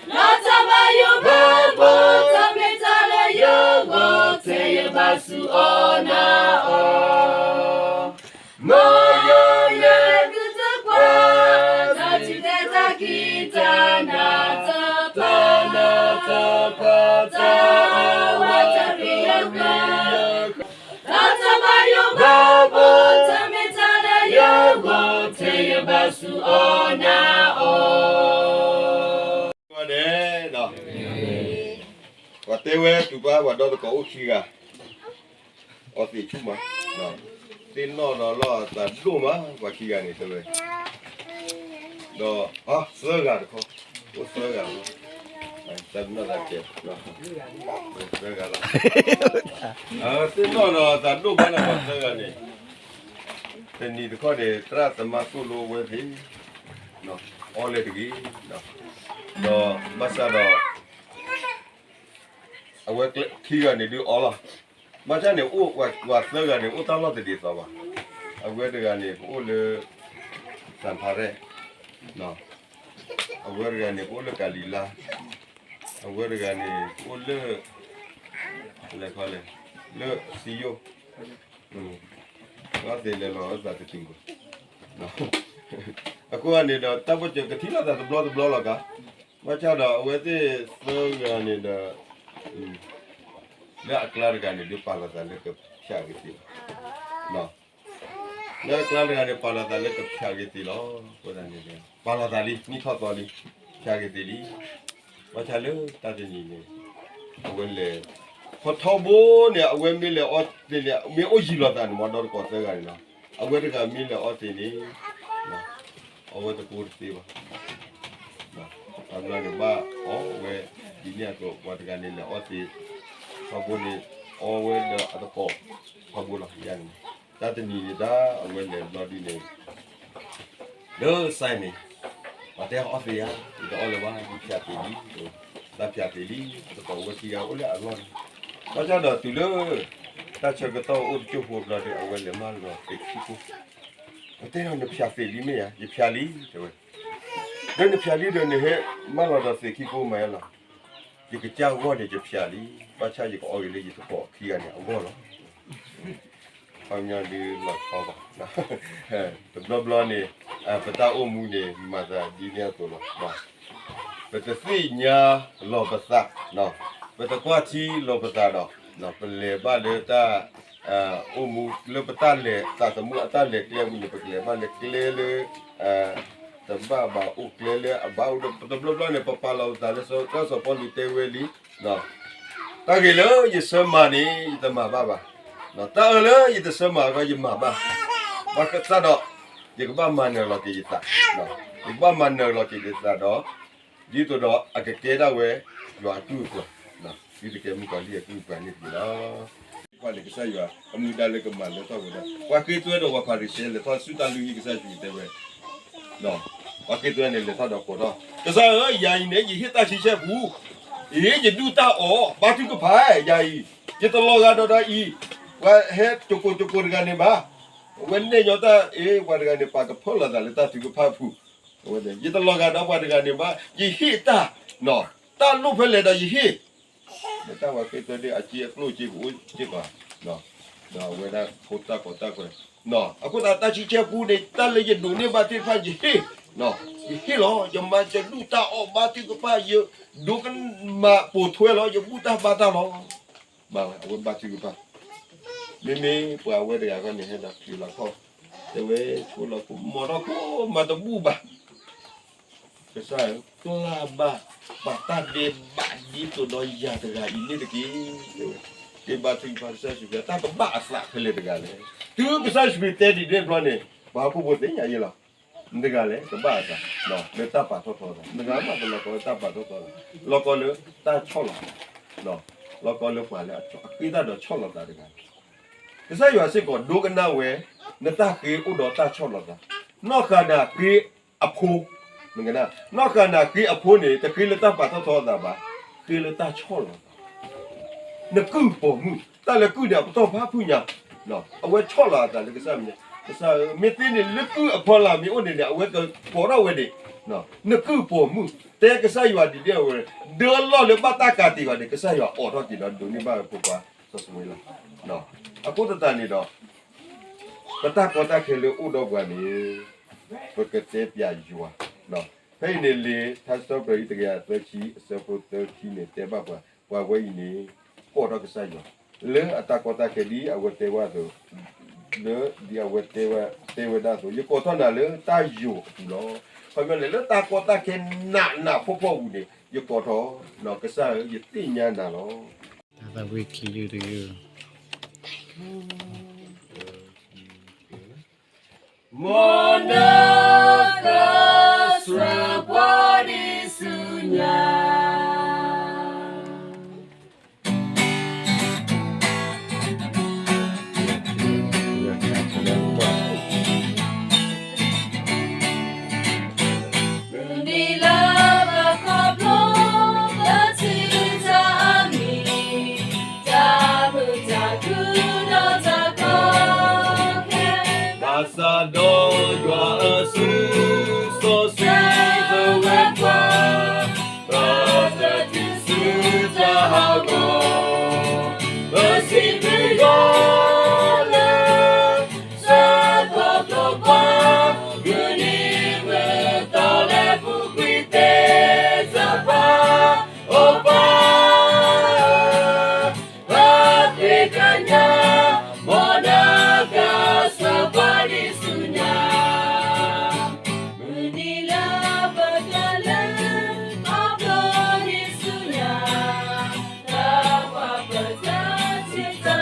လီၤတၢ်ဘၣ်ယိၣ်ဘၣ်ဘီ တၢ်မ့ၢ်တၢ်လၢယဂီၢ် ထဲယဘၣ်စူၢ်အီၤနာ်အီၤ, မ်ယွၤလၢသုတကွၢ် တၢ်ထူးတၢ်တီၤခံတၢ်နးတၢ်ဖှီၣ် တၢ်အီၣ်ဝဲတရံးယဃၢၤ တၢ်တဘၣ်ယိၣ်ဘၣ်ဘီ တၢ်မ့ၢ်တၢ်လၢယဂီၢ် ထဲယဘၣ်စူၢ်အီၤနာ်အီၤ. န့ၣ်ဒီး ပှၤတဲဝဲတူၢ်ဘၣ်ပှၤဒီသကိးအိၣ်ခံဂၤ အီသံးဆူၣ်မး, သ့ၣ်နီၣ်ဒီးလီၤအသးဒိၣ်မး ပှၤခံဂၤန့ၣ်တဲဝဲ, ဒီး သၢဂၤတခီ, အိၣ်သၢဂၤလီၤ, တၢ်နီၣ်သးကဲး, သၢဂၤလီၤ, သ့ၣ်နီၣ်ဒီးသးဒိၣ်မးလၢပှၤသၢဂၤန့ၣ်, တနံၤတခီန့ၣ် သရၣ်သမါသိၣ်လိဝဲသ့ၣ်, အီလဲတဂ့ၤ, ဒီးဘၣ်ဆၣ်ဒီး အဝဲခံဂၤန့ၣ်ဒုးအီလီၤ, ဘၣ်ဆၣ်န့ၣ် အိၣ်ပှၤသၢဂၤန့ၣ် အိၣ်တၢ်လီၢ်တဒ်သိးဘၣ်, အဝဲတဂၤန့ၣ် ကအိၣ်လၢ စၣ်ဖါရဲၣ်, အဝဲတဂၤန့ၣ် ကအိၣ်လၢကၤလံၤလါ, အဝဲတဂၤန့ၣ် ကအိၣ်လၢ လဲၤခီလဲၣ်, လၢစံယိၣ်, အီသံးလဲၤလီၤအသးတတုၤဘၣ်, အဃိန့ၣ်ဒီး တၢ်ဘၣ်စၢၤကထံၣ်လိာ်သးတဘျီတဘျီလီၤကါ, ဘၣ်ဆၣ်ဒီးအဝဲသ့ၣ်သၢဂၤန့ၣ်ဒီး လၢအကျါတဂၤန့ၣ် ဒုးပာ်လီၤသးလၢကဖျးက့ၤသ့လီၤ, လၢအကျါတဂၤန့ၣ် ပာ်လီၤသးလၢကဖျးက့ၤသ့လီၤ, အဃိသတးန့ၣ် ပာ်လီၤသးလံ နံၣ်ထီၣ်သီလံ, ဖျးက့ၤသ့လံ, ဘၣ်ဆၣ်လၢတၢ်တနံၤန့ၣ် အဝဲလဲၤ ဖီထီဘိန့ၣ် အဝဲမ့ၢ်လဲၤအီသံးန့ၣ် မ့ၢ်အိၣ်ယံၤလိာ်သးန့ၣ် မ့ၢ်ဒီသကိးသၢဂၤန့ၣ်လီၤ, အဝဲတဂၤမ့ၢ်လဲၤအီသံးန့ၣ် အဝဲတကိးတသ့ဘၣ်, အဘျီန့ၣ်ဘၣ်အီဝဲ ဒ်န့ၣ်အသိး ပှၤတဂၤန့ၣ်လဲၤအီသံး ထီဘိန့ၣ် အီဝဲဒီးအသကိး ထီဘိလီၤ, ယန့ၣ် တၢ်တနံၤန့ၣ် တၢ်အဝဲလဲၤဘျီဒ်န့ၣ် လၢစဲန့ၣ် ပှၤတဲအီသံးဧါ, ယတအီလၢၤဘၣ် ယဖျးသံးလံ, တၢ်ဖျးသံးလံ, အသကိးဝဲခံဂၤအိၣ်လၢအလီၢ်န့ၣ်, ဘၣ်ဆၣ်ဒီးတုၤလၢ တၢ်ဆၢကတီၢ်အိၣ်တကၠိၢ်ဖိဘျီဒီး အဝဲလဲၤမၢလီၤသံးခံကိၢ်, ပတဲဒီးနဖျးသံးလံမ့ၢ်ဧါ, ယဖျးလံ တဲဝဲ, ဒီးနဖျးလံဒီးနဟဲမၢလီၤဒီးသံးခံကိၢ်မ့ၢ်ဧါလီၤ, ယကစၢ်ဂီၢ်န့ၣ်ယဖျးလံ, ဘၣ်ဆၣ်ယကအီက့ၤလၢယသကိးခံဂၤန့ၣ်အဂီၢ်လီၤ. ခီပညီဒုးလီၤဆီဘၣ်, တဘျီဘျီန့ၣ် ပတၢ်အိၣ်မူန့ၣ် မၤသးဒ်န့ၣ်အသိးလီၤ. ပတသ့ၣ်ညါလီၤပသး, ပတကွၢ်ထံလီၤပသးဒီး ပလဲၤဘၣ်လၢတၢ် အိၣ်မူလၢပတၢ်လဲၤ သးသမူအတၢ်လဲၤကျဲအပူၤန့ၣ် ပကလဲၤဘၣ်လၢကျဲလၢ တဘၣ်ဘၣ်အိၣ်ကျဲလၢအဘၣ်အိၣ်ဒီး တဘျီဘျီန့ၣ် ပပာ်လီၤပသးလၢစီၤပီလူးတဲဝဲလံ တၢ်ဂ့ၤလၢယဆၢမၤန့ၣ် ယတမၤဘၣ်ဘၣ်, တၢ်အၢလၢယတဆၢမၤအဂီၢ် ယမၤဘၣ်, ဘၣ်ဆၣ်ဒီး ယကဘၣ်မၤနၢၤလီၤက့ၤယသး, ယကဘၣ်မၤနၢၤလီၤက့ၤယသးဒီး ဒ်သိးဒီးအကကဲဒၣ်ဝဲ ယွၤအကုၢ်အပှၤ, ဒ်သိးကဲမုၣ်ကီၤလံၢ်အကုၢ်အပှၤန့ၣ်တက့ၢ်လီၤ. ကွၢ်န့ၣ်ကစၢ်ယွၤအမူဒါလၢကမၤလၢထီၣ်ဝဲဒၣ် ပှၤဃ့သွဲဒီးပှၤဖၤရံၤၡဲလဲၤထီၣ်ဆူတၢ်လုၢ်ဟံၣ်ကစၢ်ယွၤတဲဝဲ ပှၤဃ့သွဲန့ၣ်လဲၤထီၣ်ဒီးကိးထီၣ် ကစၢ်ဧၢ, ယၤအံၤန့ၣ် ယဟ့ၣ်တၢ်ဆံဆဲၣ်ပူၤ, အ့ ယဒူၣ်တၢ်အီၣ် ဘါထုကဖၣ် ယၤအံၤ, ယတလီၤဂာ်ဒီးဒီးအံၤ, ပှၤဟဲကကိးကကိးတဂၤန့ၣ်ဘၣ်, အဝဲနဲၣ်ညီတၢ်အ့ ပှၤတဂၤန့ၣ် ပာ်ကဖၢလီၤသးလၢတၢ်ထုကဖၣ်ပူၤ, အဝဲယတလီၤဂာ်ဒီးပှၤတဂၤန့ၣ်ဘၣ်, ယဟ့ၣ်တၢ်, တၢ်လိၣ်ဖဲလဲၣ်ဒီးယဟ့ၣ် လၢတၢ်ဝဲဃ့သွဲဒ်အစ့အကျိၣ်စ့ကအိၣ်စ့ၢ်ကီး, ဒီးအဝဲဒၣ်ဖိတၢ်ကီတၢ်ခဲ, အဃိသတးတၢ်ဆံဆဲၣ်ပူၤန့ၣ် တၢ်လၢယဒိးန့ၢ်ဘၣ်သ့ၣ်တဖၣ်ယဟ့ၣ်, ယဟ့ၣ်လီၤ, ယမၤယဒူၣ်တၢ်အီၣ်ဘါထုကဖၣ် ယဒိကမၤပိာ်ထွဲလီၤ ယဘူၣ်တၢ်ဘါတၢ်လီၤ. ဘၣ်ဝဲ အဝဲဘါထုကဖၣ်, မ့မ့ၢ်ပှၤဝဲတဂၤဃီန့ၣ် ဟဲဒီးချုးလီၤခီၣ်, တဲဝဲဆိလီၤခိၣ်မီၤထီၣ်ခိၣ်မၤတဘူၣ်ဘၣ် ကစၢ်ဧၢ, ပျၢ်ဘၣ်ပှၤတၢ်ဒဲးဘးဒ်သိးဒီးယၤတဂၤအံၤန့ၣ်တက့ၢ်, တဲဝဲ, ဒဲးဘးထုကဖၣ်ကစၢ်ယ့ၣ်ၡူးခရံာ် တၢ်ကဘၣ်အသးဖဲလဲၣ်တဂၤလဲၣ်, တုၤကစၢ်ယ့ၣ်ၡူးခရံာ်တဲဒ်န့ၣ်တဘျီန့ၣ် ပှၤဟီၣ်ခိၣ်ဖိသ့ၣ်ညါယဲလီၤ, နတဂၤလဲၣ် ကဘၣ်အသး, လၢတၢ်ပာ်ထီၣ်ထီသး, နတဂၤမးတလီၤကီလၢတၢ်ပာ်ထီၣ်ထီသး, လီၤကီလၢတၢ်ဆီၣ်လီၤသး, လီၤကီလၢပှၤလၢအဃ့တၢ်ဒီးဆီၣ်လီၤသးတဂၤ ကစၢ်ယွၤစ့ၢ်ကီးဒိကနၣ်ဝဲ နတၢ်ဃ့အိၣ်ဒီးတၢ်ဆီၣ်လီၤသး, နီၢ်ဃၤနၤဃ့အဖိ, နီၢ်ဃၤနၤဃ့အဖိန့ၣ် တဃ့လၢတၢ်ပာ်ထီၣ်ထီအသးဘၣ်, ဃ့လၢတၢ်ဆီၣ်လီၤသး, နကုၢ်ပိာ်မုၣ်, တၢ်လၢကုၢ်န့ၣ် အပတီၢ်ဖးဖုညါ, အဝဲဆီၣ်လီၤအသးလၢကစၢ်မ့ၢ်, ကစၢ်ဧၢ, မ့ၢ်သ့န့ၣ်လၢကုၢ်အဖီလာ်မ့ၢ်အိၣ်န့ၣ်န့ၣ် အဝဲကကိးထီၣ်ဝဲန့ၣ်, နကုၢ်ပိာ်မုၣ်, တဲကစၢ်ယွၤဒ်န့ၣ်အဝဲ, ဒၢလီၢ်လၢဘၣ်တၢ်ကးတံာ်ဘၣ်န့ၣ် ကစၢ်ယွၤအိးထီၣ်က့ၤဒီးဒိးန့ၢ်ဘၣ်ဝဲဖိခွါစီၤၡမူၤအ့လး, အဃိသတးန့ၣ်ဒီး ပတၢ်ကီတၢ်ခဲလၢအိၣ်ဒီးပှၤန့ၣ် ပကတဲပၠးယွၤ, ဖဲအံၤန့ၣ်လံ ထါစံးထီၣ်ပတြၢၤအံၤတကယၤသၢဆံ အဆၢဖိသၢဆံန့ၣ် တဲဘၣ်ပှၤ, ပှၤဝဲအံၤန့ၣ် ကိးထီၣ်ကစၢ်ယွၤ, လၢအတၢ်ကီတၢ်ခဲဒ်အဝဲတဲဝဲအသိး, လၢဒ်အဝဲတဲဝဲဒၣ်အသိး ယကိးထီၣ်နၤလၢတၢ်ယိာ်အပူၤလီၤ. ခီပညီန့ၣ် လၢတၢ်ကီတၢ်ခဲနးနးဖှီၣ်ဖှီၣ်အပူၤန့ၣ် ယကိးထီၣ်, ကစၢ်ဧၢ ယသ့ၣ်ညါနၤလီၤ. တၢ်သးဝံၣ်ခံယုၢ်တယုၢ် မ်နကစၢ်ပှၤဒ်ဆူညါ မုၢ်နံၤလၢပခီဖျိ လၢထံတၢ်အမံၤ တၢ်မုာ်တၢ်ခုဒီးတၢ်ကီခဲ ဘၣ်ဆၣ်ဒီးယွၤအစု စီဆှံပဝဲပှၤ ပတတုၤဆူတၢ်ဟးဂီၤ ပစံးဘျုးယွၤလၢ စၢဖှိၣ်ဖျိပှၤ မုၢ်နံၤမုၢ်သီလၢပူၤကွံာ်သ့ၣ်တဖၣ် အိၣ်ပှၤ ပသ့ၣ်ကညး မ်နကစၢ်ပှၤဒ်ဆူညါ မုၢ်နံၤလၢပကလဲၤ ခီဖျိဒ်ဆူညါ လၢပှၤပတၢ်ဆံးတၢ်အါ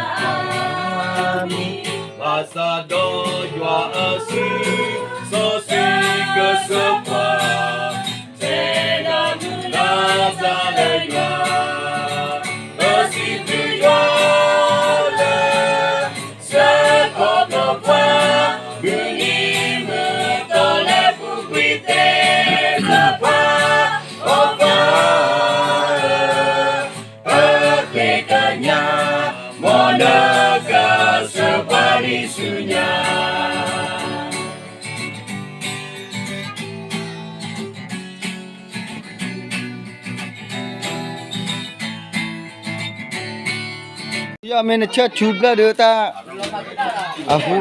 မံၤ ဘၣ်ဆၣ်ဒီးယွၤအစု စီဆှံကစၢ်ပှၤ ထဲဒၣ်မုၢ်လၢ်တၢ်လၢယွၤ ပစံးဘျုးယွၤလၢ စၢဖှိၣ်ဖျိပှၤ မုၢ်နံၤမုၢ်သီလၢပူၤကွံာ်သ့ၣ်တဖၣ် အိၣ်ပှၤ ပသ့ၣ်ကညး မ်နကစၢ်ပှၤဒ်ဆူညါ ယမ့ၢ်နဆၢဆူဘျၢၣ်ဒီးတၢ် အဟူ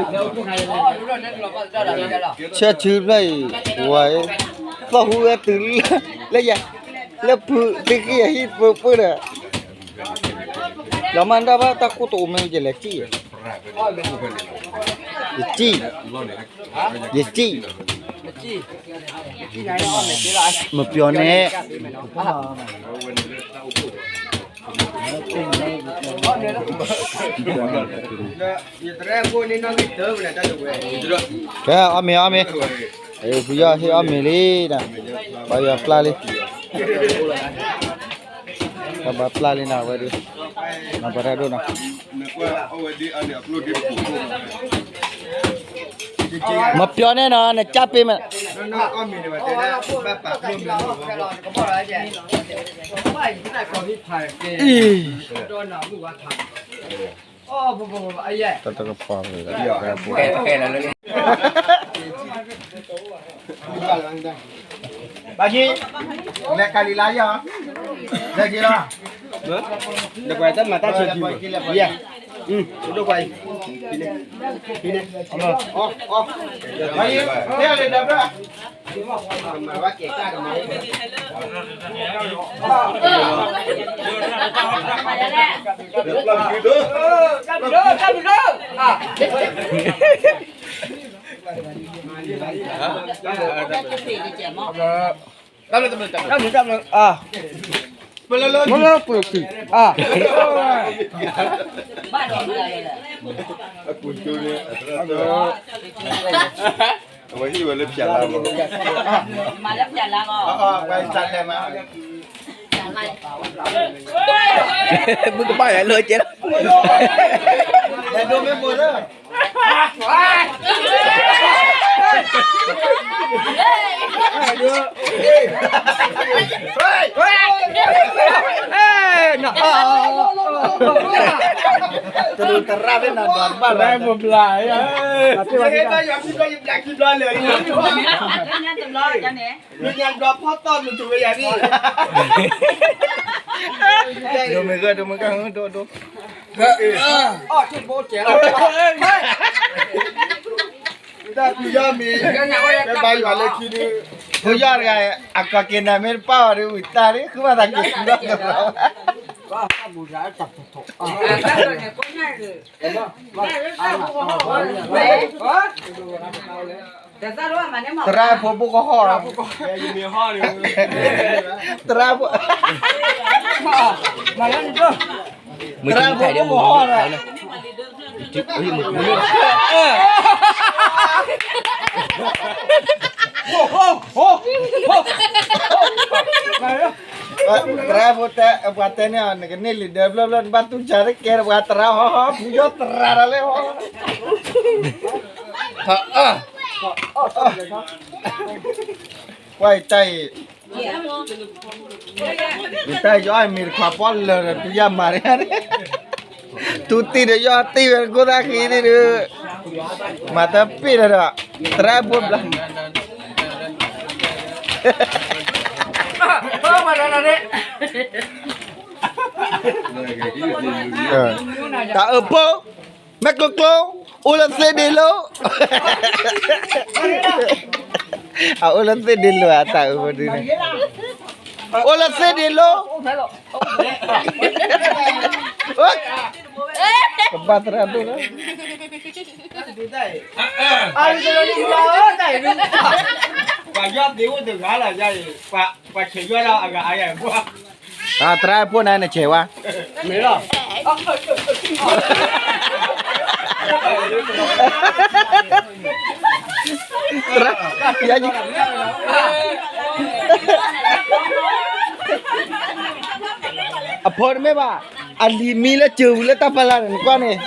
ဆၢဆူဘျၢၣ်အံၤ ဝဲ သီၣ်ဟူဝဲတုၤလၢယၤ လၢပူၤသုက့ယဟံၣ်ပူၤပူၤဒီး လီၤမၢ်ဒၣ်ဘၣ်တၢ်ကိၢ်တအိၣ်မ့ၢ်ယလဲၤစံၣ် ယစံၣ် ယစံၣ် မပြောနဲ့ ကဲ အီၣ်မ့ၤ အီၣ်မ့ၤ ဖုယီၢ်ဟ့ၣ်အီၣ်မ့ၤလံဒီး ပှၤယွၤပျၢ်လံ ပှၤဘၣ်ပျၢ်လံနီၤ အဝဲဒၣ် နီၤ ပှၤတၢ်ဒိၣ်နီၤ မပြောနဲ့နော် နကြားပေးမယ် အံၤ တၢ်တကပၤဝဲ ဘၣ်က့ၤ လဲၤကၤလံၤလါယီၤ လဲၤက့ၤလီၤ နကွၢ်တၢ်မၤတၢ်ဆၢကံၤ ယဲ ဒိၣ်ကွၢ်အံၤ ဘၣ်က့ၤ တဲအီၤလံဒီး တၢ်ဘျုး တၢ်ဘျုး တၢ်ဘျုး တၢ်ဘျုး တၢ်ဘျုး အါ မ့ၢ်လၢလၢ မ့ၢ်လၢပှဲၤကံ အါ အဝဲဟံၣ်ဝဲလၢဖျါလါမး မၤလၢဖျါလါမး အဝဲတၢ်လဲၤမး မုၢ်ကဘၣ်ယၤလၢကဲလီၤ တရူးတရၣ်ဖဲနၤဒွးတဘၣ်လီၤ တဘျါ ယဘျါခံဘျါလၢာ် မ့ၢ်ညါဒွးဖီၣ်တီၢ်မုၢ်တဝဲယၤန့ၣ် ဒိၣ်မ့ၢ်ဂ့ၤ ဒိၣ်မ့ၢ်ဂ့ၤ ဒိၣ် ဒိၣ် အီၣ်က့ဘိကဲလီၤ တၢ်ပူၤယီၢ်မ့ၢ် ဘဲဘါယွၤလၢခံဒုး ဖိယီၢ်တဂၤ အကီၢ်က့ၤနၤမ့ၢ်တပၢ်ဘၣ်ဒီး ဝံၤတၢ်န့ၣ် ဃုဘၣ်သးက့ၤဆူဘၣ်သရၣ် သရၣ်ဖိဘိကဟီၣ် သရၣ်ဖိ သရၣ်ဖိဘိကဟီၣ် သရၣ်ဖိတဲ ပှၤတဲန့ၣ် နကန့ၢ်လံာ်ဒၢဘျၢဘျၢ နဘၣ်တူၢ်စၢ်တကဲ ပှၤသရၣ်ဟီၣ်ဟီၣ် ဖုယီၢ်သရၣ်တၢ်လဲၣ်ဟီၣ် ပှၤအံၤတၢ်အံၤ ယတၢ်ယီၢ်မ့ၢ်တခွါပီၣ်လၢာ်ဒီး တူၢ်ယၢ်မၤန့ၣ် တူၢ်တံၢ်ဒီးယီၢ်တံၢ်ဝဲတကိၢ်သၣ်ဃံန့ၣ်ဒီး မၤတပ့ၢ်ဒီးဒီး သရၣ်ဖိဘျါ တၢ်အၢဖိ မဲာ်ကျိကျိ အိၣ်လၢသ့ၣ်ဒ့လိၤ အအိၣ်လၢသ့ၣ်ဒ့လိၤ အတၢ်အၢဖိဒုန့ၣ် အိၣ်လၢသ့ၣ်ဒ့လိၤ ကဘၣ်သရၣ်ဒိၣ်လီၤ ပှၤယီၢ်သ့အိၣ်တဂၤလီၤ ယၤအံၤ ပှၤဆဲးယီၢ်ဒီးအဂၤအါယၤ သရၣ်ဖိန့ၣ် နဆဲးဝဲ မ့ၢ်လီၤ သရၣ် ယၤ အဖိတမ့ၢ်ဘၣ် အလံၤမံလၢစၢၤဝံၤလၢတၢ်ဖီလာ်န့ၣ် နကွၢ်န့ၣ်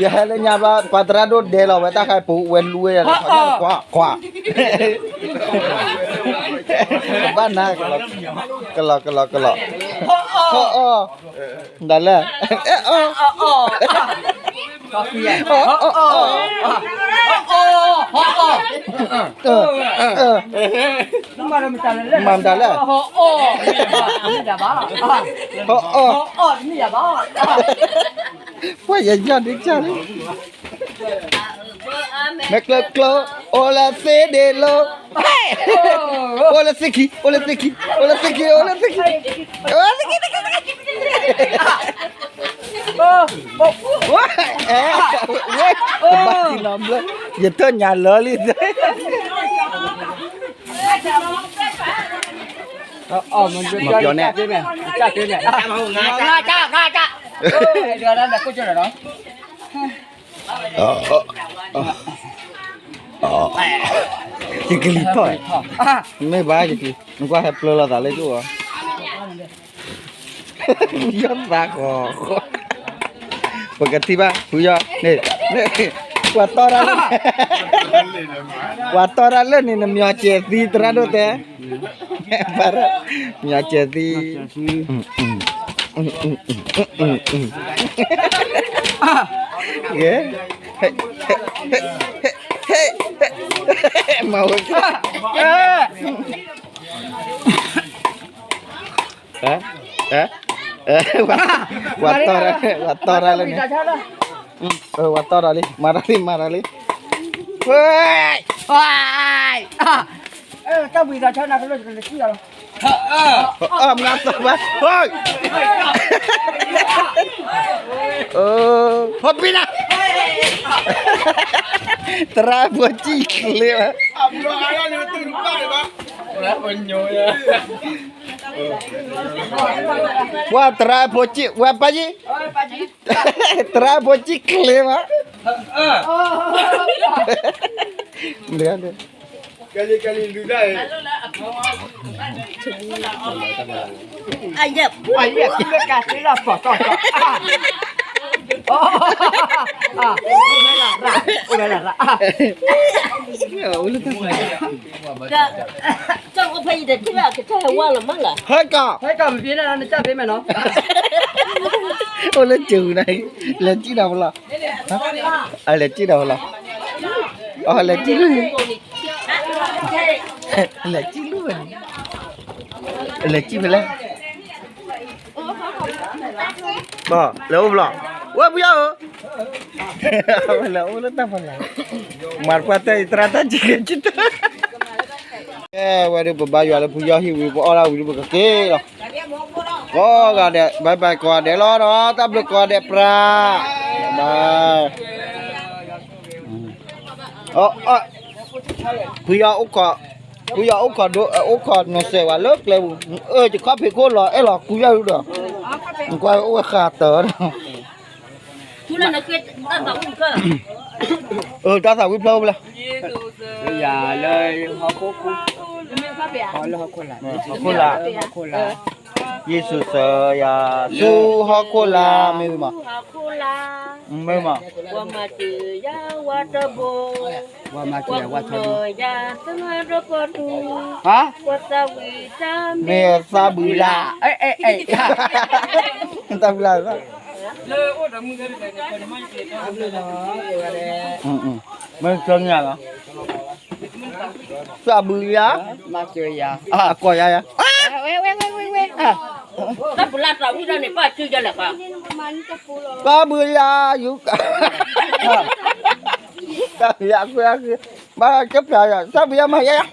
ယဟဲလၢညါဘျီ ပှၤသရၣ်ဒိၣ်ဒဲးလီၤဝဲ တၢ်ခါပူၤဝဲလူဝဲ ခွါခွါ ဘၣ်နၤ ကလီၤ ကလီၤ ကလီၤ ဟီၣ်အီၣ် ဒၣ်လဲာ် မၤမတၤလဲၣ် ဟီၣ်အီၣ် ပှၤယယီၢ်ဒ်ကၢ်လံ မဲာ်ကျိကျိ အိၣ်လၢသ့ၣ်ဒ့လိၤ အိၣ်လၢသ့ၣ်ခံ အိၣ်လၢသ့ၣ်ခံ အိၣ်လၢသ့ၣ်ခံ အိၣ်လၢသ့ၣ်ခံ တဘၣ်ထံနီၤဘျၢ ယတၢ်ညါလၢလံ မၤပျီန့ၣ် ယကလံၤထီၣ် မ့ၢ်ဘၣ်ယကလံၤ နကွၢ်ဟဲပျၢၤလိာ်သးလၢကၠိၣ်အီၤ ယီၢ်သးဃီ ပကထံၣ်ဘၣ် ဖုယီၢ်န့ၣ် ပှၤတီၢ်တၢ်လၢ ပှၤတီၢ်တၢ်လၢန့ၣ် နမျီၤစဲးသံ သရၣ်ဒိၣ်တဲ မျီၤစဲးသံ မၤဝဲ ပှၤတီၢ်တၢ်လၢန့ၣ် ပှၤတီၢ်တၢ်လံ မၤတၢ်လံ မၤတၢ်လံ ဝဲ တၢ်ဘှံးသးဆါနၤကလိကလၢၤစံၣ်လီၤ မၤသးဘၣ် ဟီၣ်ပ့ၤနၤ သရၣ်ဖိစံၣ်ချ့ဝဲ အဘျီအါရၣ်န့ၣ် တူၢ်တပၣ်လၢၤဘၣ် သရၣ်ဖိညိယ ဝဲသရၣ်ဖိကံၣ် ဝဲပၢ်ယံၤ, သရၣ်ဖိကံၣ်ချ့မး, ကဲလံ ကဲလံ လူၤဒၣ်အံၤ, အယဲၢ် အယဲၢ် ကဲလၢကးသ့လီၤ ပီၢ်တီၢ်တီၢ်, အိၣ်ဝဲလၢရၣ်, အိၣ်ဝဲလၢရၣ်, ကၠီၣ်အိၣ်ဖဲအံၤဒီး ထံၣ်ဘၣ်ကစၢ်ဟဲဝါလီၤမးလီၤ, ဟဲကီၢ် ဟဲကီၢ်မ့ၢ်ဖဲန့ၣ် နကၢ်ဖဲမဲာ်နီၤ, အိၣ်လၢစၢၤဝံၤနၤ, လဲၤစံၣ်ဒီးဖဲလီၤ, အလဲၤစံၣ်ဒီးဖဲလီၤ, အလဲၤစံၣ်လၢ, လဲၤစံၣ်လၢဝဲန့ၣ်, လဲၤစံၣ်ဖဲလဲၣ် လဲၤအိၣ်ဖဲလီၤ, ဝဲဖုယီၢ်ဧၢ, လဲၤအိၣ်လၢတၢ်ဖီလာ်, မၤတပှၢ်တၢၢ်အံၤ သရၣ်တၢ်စံးကဲကံတၢ်, ကဲဝဲဒၣ် ပဘါယွၤလၢဖုယီၢ်ဟံၣ်ဝံၤ ပအီၣ်ဒၣ်ဝံၤလၢပကက့ၤလီၤ, ကိးဂၤဒဲး bye bye ကိးဂၤဒဲးလီၤနီၤ, တၢ်ဘျုးကိးဂၤဒဲးပြး, bye, ဖုယီၢ်အိၣ်ခိး, ဖုယီၢ်အိၣ်ခိးဒိ, အိၣ်ခိးနီၢ်စဲးဝဲလၢကျဲပူၤ, အၢ ယခီၣ်ဖံးခိၣ်လီၤ အဲၣ်လီၤကူယီၢ်ဒုဒီး, နကွၢ်အိၣ်ဝဲဃးတၢၢ်ဒီး, အၢ တၢ်သးဝံၣ်ဖျၢၣ်အိၣ်ဖဲလဲၣ်, ယၤလၢဟီၣ်ခိၣ်, ဟီၣ်ခိၣ်လာ်, ဟီၣ်ခိၣ်လာ်, ယ့ၣ်ၡူးစၢၤယၤဆူဟီၣ်ခိၣ်လာ် မ့ၢ်မး, မ့ၢ်မး, ပှၤမၤစၢၤယၤဝဲတဘိ, ပှၤမၤစၢၤယၤဝဲတဘိ, ပှၤသးဝံၣ်တၢ်မ့ၢ်, မ့ၢ်သးဘုးလး, သးဘုးလး, မ့ၢ်သၢညါလီၤ, သးဘုးယၤ, မၤစၢၤယၤ, အကိးယၤယၤ, ဝဲဝဲဝဲဝဲဝဲ, သးဘုးလးတၢ်ဝံၣ်ဒီးန့ၣ် ပၢ်စုယၤလဲၣ်ပၢ်, သးဘုးယၤ, သးဘုးယၤ, ဘၣ်ကပျၢ်ယၤ သးဘုးယၤမၤယၤယၤ,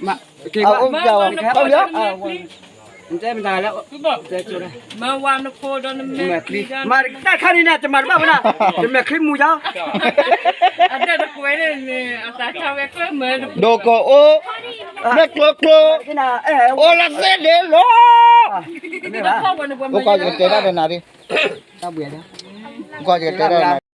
အအိၣ်ကဝဲ, သးဘုးယၤ, မၤဝဲနဖိဒီးနမဲာ်ချံ, မၤတၢ်ခါန့ၣ်န့ၣ် တမၤတဘၣ်ဝဲဒၣ်, တမဲာ်ချံမူၤယၤ, ဒိကအိၣ်, မဲာ်ကျိကျိ, အိၣ်လၢသ့ဒ့လီၤ, အိၣ်ကီၢ်ယကတဲဒၣ်ဒီးနၤဒ်, အိၣ်ကီၢ်ယကတဲဒၣ်ဒီးနၤ